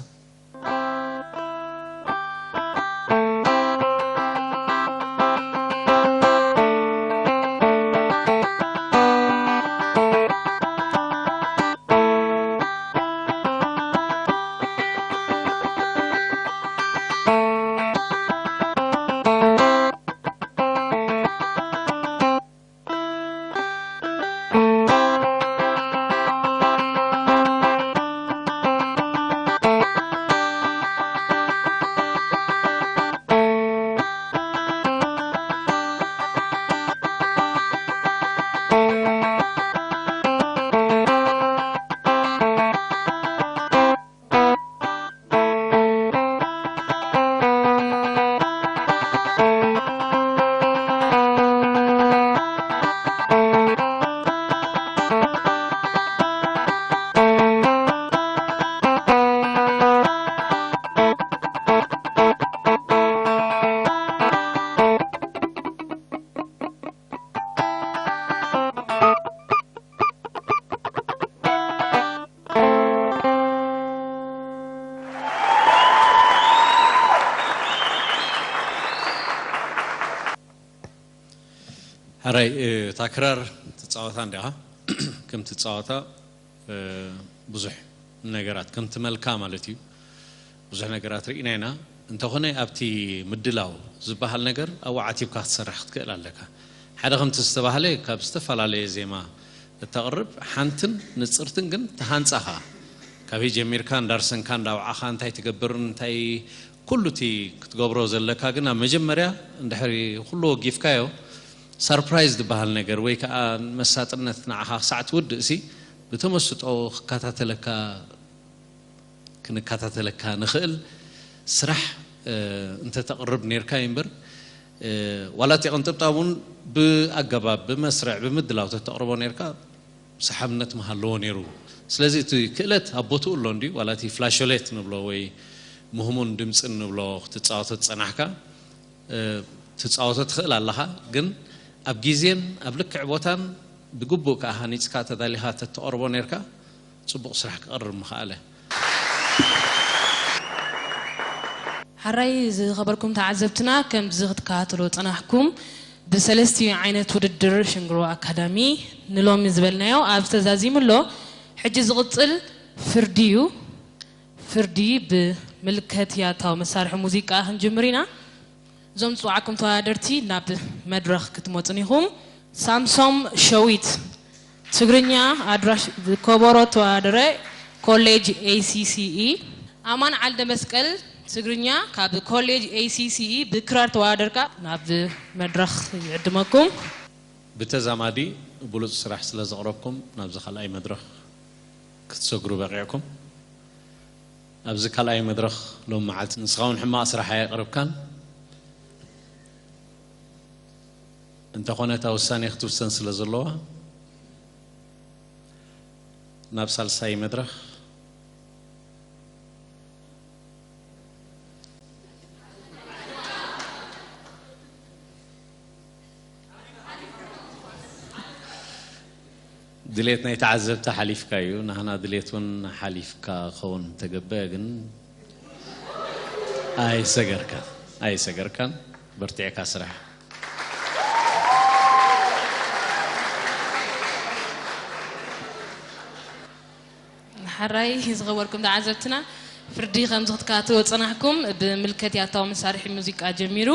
ሕራይ እታ ክራር ትፃወታ እንዲኻ ከም ትፃወታ ብዙሕ ነገራት ከም ትመልካ ማለት እዩ። ብዙሕ ነገራት ርኢና ኢና። እንተኾነ ኣብቲ ምድላው ዝበሃል ነገር ኣብኡ ዓቲብካ ክትሰርሕ ክትክእል ኣለካ። ሓደ ከምቲ ዝተባህለ ካብ ዝተፈላለየ ዜማ እተቕርብ ሓንትን ንፅርትን ግን ተሃንፃኻ ካበይ ጀሚርካ እንዳርሰንካ እንዳውዓኻ እንታይ ትገብርን እንታይ ኩሉ እቲ ክትገብሮ ዘለካ ግን ኣብ መጀመርያ እንድሕሪ ኩሉ ወጊፍካዮ ሳርፕራይዝ ዝበሃል ነገር ወይ ከዓ መሳጥነት ንዓኻ ክሳዕ ትውድእ ሲ ብተመስጦ ክከታተለካ ክንከታተለካ ንኽእል ስራሕ እንተተቕርብ ነርካ እዩ እምበር ዋላ እቲ ቅንጥብጣብ እውን ብኣገባብ ብመስርዕ ብምድላው ተተቕርቦ ነርካ ሰሓብነት ምሃለዎ ነይሩ። ስለዚ እቲ ክእለት ኣብ ቦትኡ ኣሎ እንድዩ ዋላ እቲ ፍላሾሌት ንብሎ ወይ ምህሙን ድምፅን ንብሎ ክትፃወቶ ዝፀናሕካ ትፃወቶ ትኽእል ኣለኻ ግን ኣብ ግዜን ኣብ ልክዕ ቦታን ብግቡእ ከዓ ሃኒፅካ ተዳሊኻ ተተቐርቦ ነርካ ፅቡቕ ስራሕ ክቐርብ ምኽኣለ። ሓራይ ዝኸበርኩም ተዓዘብትና ከምዚ ክትከታተሉ ዝፀናሕኩም ብሰለስቲኡ ዓይነት ውድድር ሽንግሮ ኣካዳሚ ንሎሚ ዝበልናዮ ኣብዚ ተዛዚሙ ኣሎ። ሕጂ ዝቕፅል ፍርዲ እዩ። ፍርዲ ብምልከት ያታዊ መሳርሒ ሙዚቃ ክንጅምር ኢና። እዞም ዝፅዋዕኩም ተወዳደርቲ ናብ መድረኽ ክትመፁን ኢኹም። ሳምሶም ሸዊት ትግርኛ ኣድራሽ ከበሮ ተወዳደረ ኮሌጅ ኤሲሲኢ። ኣማን ዓልደ መስቀል ትግርኛ ካብ ኮሌጅ ኤ ሲ ሲ ኢ ብክራር ተወዳደርካ ናብ መድረኽ ይዕድመኩም። ብተዛማዲ ብሉፅ ስራሕ ስለ ዘቕረብኩም ናብዚ ካልኣይ መድረኽ ክትሰግሩ በቂዕኩም። ኣብዚ ካልኣይ መድረኽ ሎም መዓልቲ ንስኻ እውን ሕማቕ ስራሕ ኣየቕረብካን፣ እንተኾነ እታ ውሳኔ ክትውሰን ስለ ዘለዋ ናብ ሳልሳይ መድረኽ ድሌት ናይ ተዓዘብቲ ሓሊፍካ እዩ። ናህና ድሌት እውን ሓሊፍካ ክኸውን ተገበ፣ ግን ኣይሰገርካ ኣይሰገርካን። በርቲዕካ ስራሕ። ሓራይ ዝኸበርኩም ተዓዘብትና፣ ፍርዲ ከምዚ ክትከታተልዎ ዝጸናሕኩም ብምልከት ያታዊ መሳርሒ ሙዚቃ ጀሚሩ፣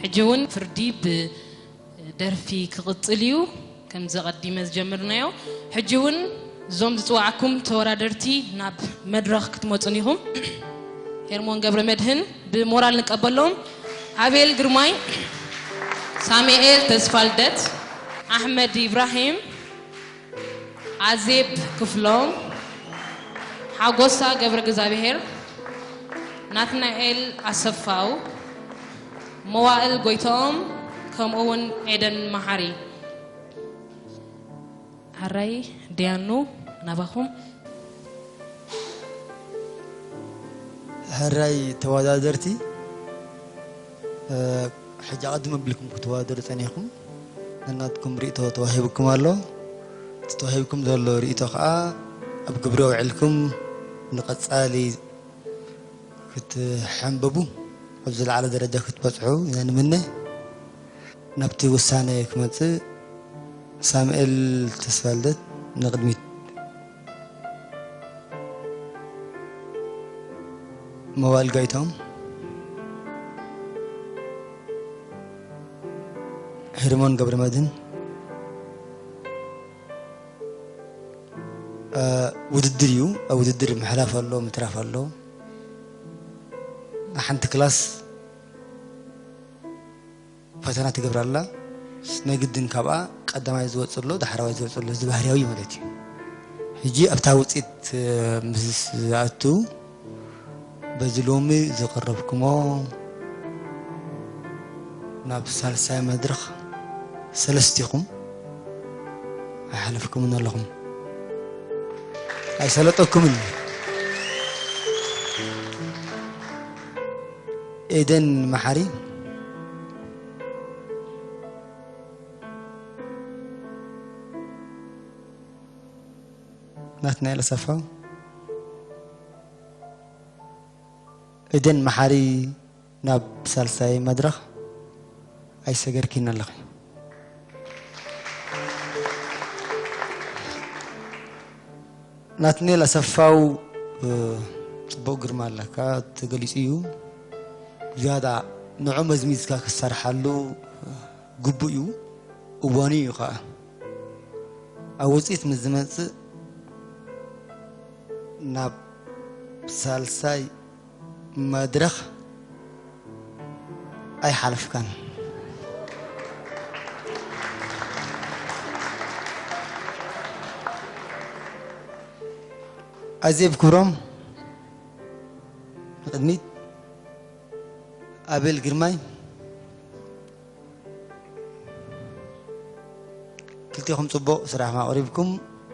ሕጂ እውን ፍርዲ ብደርፊ ክቕጽል እዩ። ከምዚ ቀዲመ ዝጀምርናዮ፣ ሕጂ እውን እዞም ዝጽዋዓኩም ተወዳደርቲ ናብ መድረኽ ክትመጹን ኢኹም። ሄርሞን ገብረ መድህን ብሞራል ንቀበሎም። ኣቤል ግርማይ፣ ሳሙኤል ተስፋልደት፣ ኣሕመድ ኢብራሂም፣ ኣዜብ ክፍሎም፣ ሓጎሳ ገብረ እግዚኣብሔር፣ ናትናኤል ኣሰፋው፣ መዋእል ጎይትኦም፣ ከምኡ እውን ኤደን መሓሪ። ሕራይ ደያኑ፣ ናባኹም። ሕራይ ተወዳደርቲ፣ ሕጂ ኣቐድም ኣቢልኩም ክትወዳደሩ ጸኒሕኩም፣ ነናትኩም ርእይቶ ተዋሂብኩም ኣሎ። እቲ ተዋሂብኩም ዘሎ ርእይቶ ከኣ ኣብ ግብሪ ኣውዒልኩም ንቐጻሊ ክትሕንበቡ፣ ኣብ ዝለዓለ ደረጃ ክትበጽሑ ኢና ንምነ። ናብቲ ውሳነ ክመጽእ፣ ሳሙኤል ተስፋልደት ንቕድሚት። መዋል ጋይቶም፣ ሄርሞን ገብረመድህን። ውድድር እዩ። ኣብ ውድድር ምሕላፍ ኣሎ፣ ምትራፍ ኣሎ። ሓንቲ ክላስ ፈተና ትገብር ኣላ። ናይ ግድን ካብኣ ቀዳማይ ዝወፅእ ኣሎ፣ ዳሕራዋይ ዝወፅእ ኣሎ። እዚ ባህርያዊ ማለት እዩ። ሕጂ ኣብታ ውፅኢት ምስ ዝኣቱ፣ በዚ ሎሚ ዘቕረብኩሞ ናብ ሳልሳይ መድረኽ ሰለስቲኹም ኣይሓለፍኩምን ኣለኹም። ኣይሰለጠኩምን። ኤደን መሓሪ፣ ናትናኤል ኣሰፋው፣ ኤደን መሓሪ ናብ ሳልሳይ መድረኽ ኣይሰገርኪን ኣለኺ። ናትናኤል ኣሰፋው፣ ጽቡቕ ግርማ ኣለካ፣ ተገሊጹ እዩ። ዝያዳ ንዑ መዝሚዝካ ክትሰርሓሉ ግቡእ እዩ፣ እዋኑ እዩ ኸኣ። ኣብ ውጽኢት ምስ ዝመጽእ ናብ ሳልሳይ መድረኽ ኣይሓለፍካን። ኣዜብ ክብሮም ንቕድሚት፣ ኣቤል ግርማይ። ክልቴኹም ጽቡቕ ስራሕኩም ኣቕሪብኩም።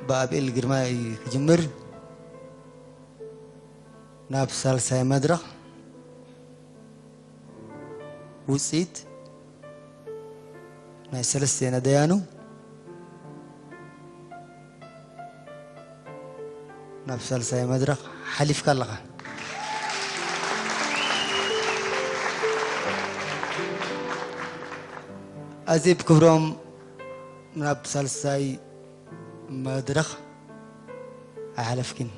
ብኣቤል ግርማይ ክጅምር። ናብ ሳልሳይ መድረኽ ውጽኢት ናይ ሰለስተ ነዳያኑ ናብ ሳልሳይ መድረኽ ሓሊፍካ ኣለኻ። ኣዜብ ክብሮም ናብ ሳልሳይ መድረኽ ኣይሓለፍኪን።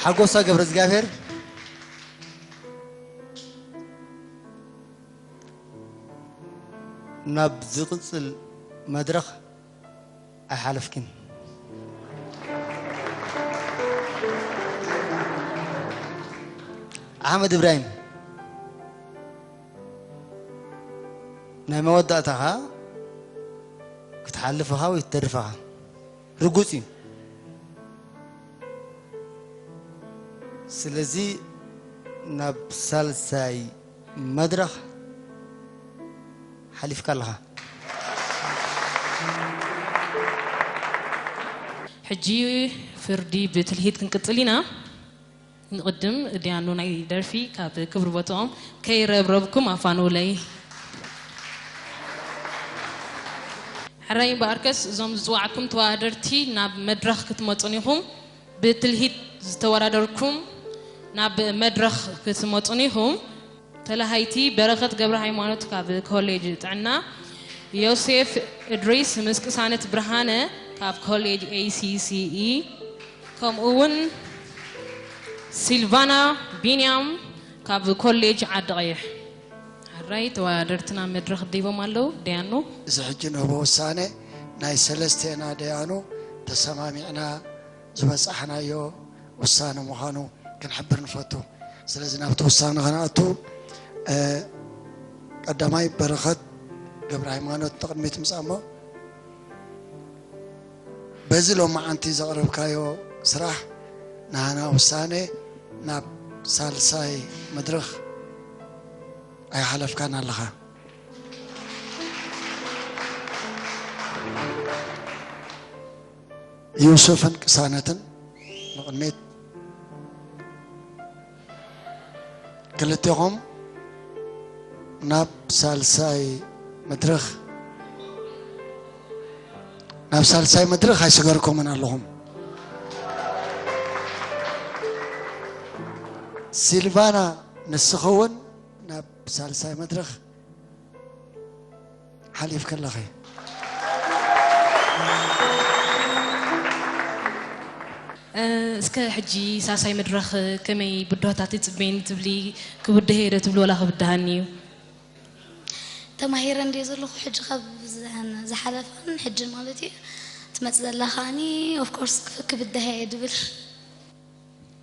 ሓጎሳ ገብረ እግዚኣብሔር ናብ ዝቕጽል መድረኽ ኣይሓለፍኪን። ኣሕመድ እብራሂም፣ ናይ መወዳእታኻ ክትሓልፍ ኢኻ ወይ ትተርፍ ኢኻ፣ ርጉጽ እዩ። ስለዚ ናብ ሳልሳይ መድረኽ ሓሊፍካ ኣለኻ። ሕጂ ፍርዲ ብትልሂት ክንቅጽል ኢና። ንቕድም ዲያኑ ናይ ደርፊ ካብ ክብሪ ቦትኦም ከይረብረብኩም ኣፋንውለይ። ሕራይ እምበኣርከስ እዞም ዝጽዋዕኩም ተወዳደርቲ ናብ መድረኽ ክትመጹን ኢኹም። ብትልሂት ዝተወዳደርኩም ናብ መድረኽ ክትመጹን ኢኹም። ተለሃይቲ በረኸት ገብረ ሃይማኖት ካብ ኮሌጅ ጥዕና፣ ዮሴፍ እድሪስ ምስ ቅሳነት ብርሃነ ካብ ኮሌጅ A C C E፣ ከምኡ እውን ሲልቫና ቢንያም ካብ ኮሌጅ ዓዲ ቀይሕ። ሕራይ ተወዳደርትና መድረኽ ደይቦም ኣለዉ። ደያኑ። እዚ ሕጂ ንህቦ ውሳነ ናይ ሰለስቴና ደያኑ ተሰማሚዕና ዝበጻሕናዮ ውሳነ ምዃኑ ክንሕብር ንፈቱ። ስለዚ ናብቲ ውሳነ ከነኣቱ፣ እ፣ ቀዳማይ በረኸት ገብረ ሃይማኖት ንቕድሚት ምጻእ እሞ፣ በዚ ሎማዓንቲ ዘቕረብካዮ ስራሕ ናህና ውሳነ ናብ ሳልሳይ መድረኽ ኣይሓለፍካን ኣለኻ። ዩሱፍን ቅሳነትን ንቕድሚት። ክልቴኹም ናብ ሳልሳይ መድረኽ፣ ናብ ሳልሳይ መድረኽ ኣይሰገርኩምን ኣለኹም። ሲልቫና፣ ንስኺ እውን ናብ ሳልሳይ መድረኽ ሓሊፍኪ ኣለኺ። እስከ ሕጂ ሳልሳይ መድረኽ ከመይ ብድሆታት ይጽበየኒ ትብሊ? ክብድህ እየ ዶ ትብሊ ወላ ክብድሃኒ እዩ? ተማሂረ እንድየ ዘለኹ ሕጂ ካብ ዝሓለፋን ሕጂ ማለት እዩ ትመጽእ ዘላ ከዓኒ of course ክብድሃ እየ ድብል።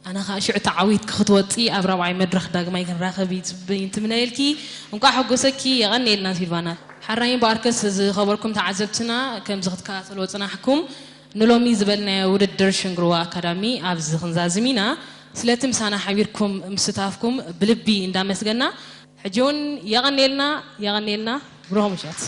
ኣነ ኸኣ ሽዑ ተዓዊትኪ ክትወጺ ኣብ ራብዓይ መድረኽ ዳግማይ ክንራኸብ ይጽበ ይንትምነየልኪ። እንቋዕ ሓጎሰኪ። የቐንየልና ሲልቫና። ሓራይ እምበኣርከስ ዝኸበርኩም ተዓዘብትና፣ ከምዚ ክትከታተልዎ ጽናሕኩም ንሎሚ ዝበልናዮ ውድድር ሽንግርዋ ኣካዳሚ ኣብዚ ክንዛዝም ኢና። ስለቲ ምሳና ሓቢርኩም ምስታፍኩም ብልቢ እንዳመስገና፣ ሕጂ እውን የቐንየልና፣ የቐንየልና። ብሩኽ ምሸት።